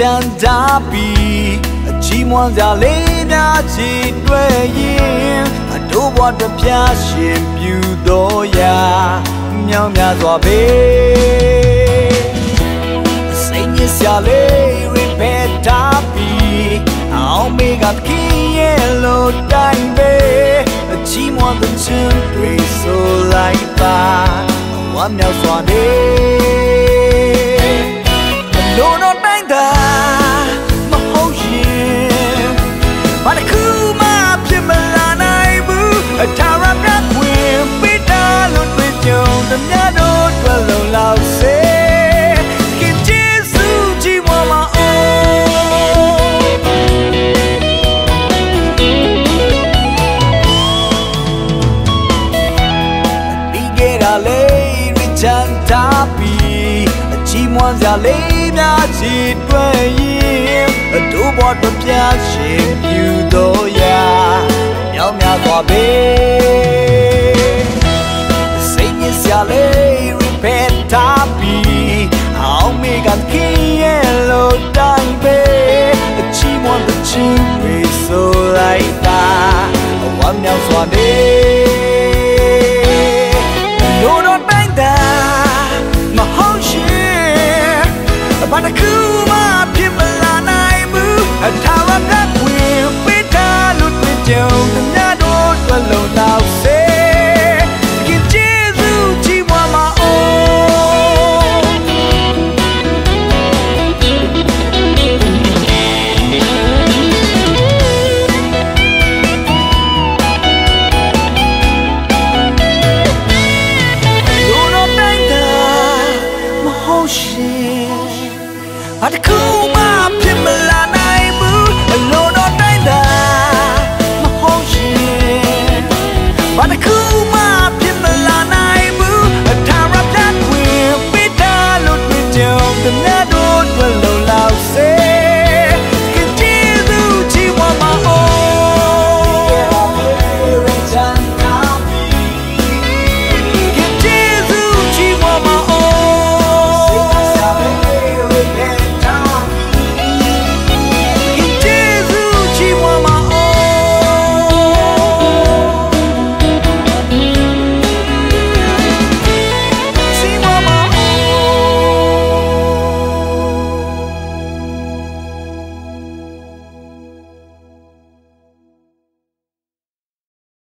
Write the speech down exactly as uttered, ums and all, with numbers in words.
ပြန်တတ်ပြီ။ ချီးမွမ်းစရာလေးများချီးတွက်ရင် အဒိုးဘွားတစ်ပြားရှင်ပြုသော်ရာ မြောက်များစွာပဲ။ စိတ်ညစ်စရာလေးတွေဖယ်ထားပြီ။ အောင်မေကသခင်ရဲ့လိုတိုင်းပဲ။ ချီးမွမ်းသီချင်းတွေဆိုလိုက်ပါ။ ဝမ်းမြောက်စွာနဲ့ အလိုတော်တိုင်းသာမဟုတ်ရင် ဘာတစ်ခုမှဖြစ်မလာနိုင်ဘူး။ အထာဝရဘုရားခွင့်ပေးထားလို့ တွေ့ကြုံသမျှတို့အတွက် လုံလောက်စေ။ သခင်ယေရှု ချီးမွမ်းပါဦး။ ပြီးခဲ့တာလေးတွေချန်ထားပြီး အချီးမွမ်းစရာလေးများချီးတွက်ရင် အဒိုးဘွားတစ်ပြားရှင်ပြုသော်ရာ မြောက်များစွာပဲ။ စိတ်ညစ်စရာလေးတွေဖယ်ထားပြီး အောင်မေကသခင်ရဲ့လိုတိုင်းပဲ။ အချီးမွမ်းသီချင်းတွေဆိုလိုက်ပါ။ ဝမ်းမြောက်စွာနဲ့ လိုတော့တိုင်းသာမဟုတ်ရင် ဘာတစ်ခုမှဖြစ်မလာနိုင်ဘူး။ အထာဝရဘုရားခွင့်ပေးထားလို့ တွေ့ကြုံသမျှတို့အတွက် လုံလောက်စေ။ သခင်ယေရှု ချီးမွမ်းပါဦး။ လိုတော့တိုင်းသာမဟုတ်ရင် ဘာတစ်ခုမှဖြစ်မလာနိုင်ဘူး။ အလိုတော်တိုင်းသာမဟုတ်ရင် ဘာတစ်ခု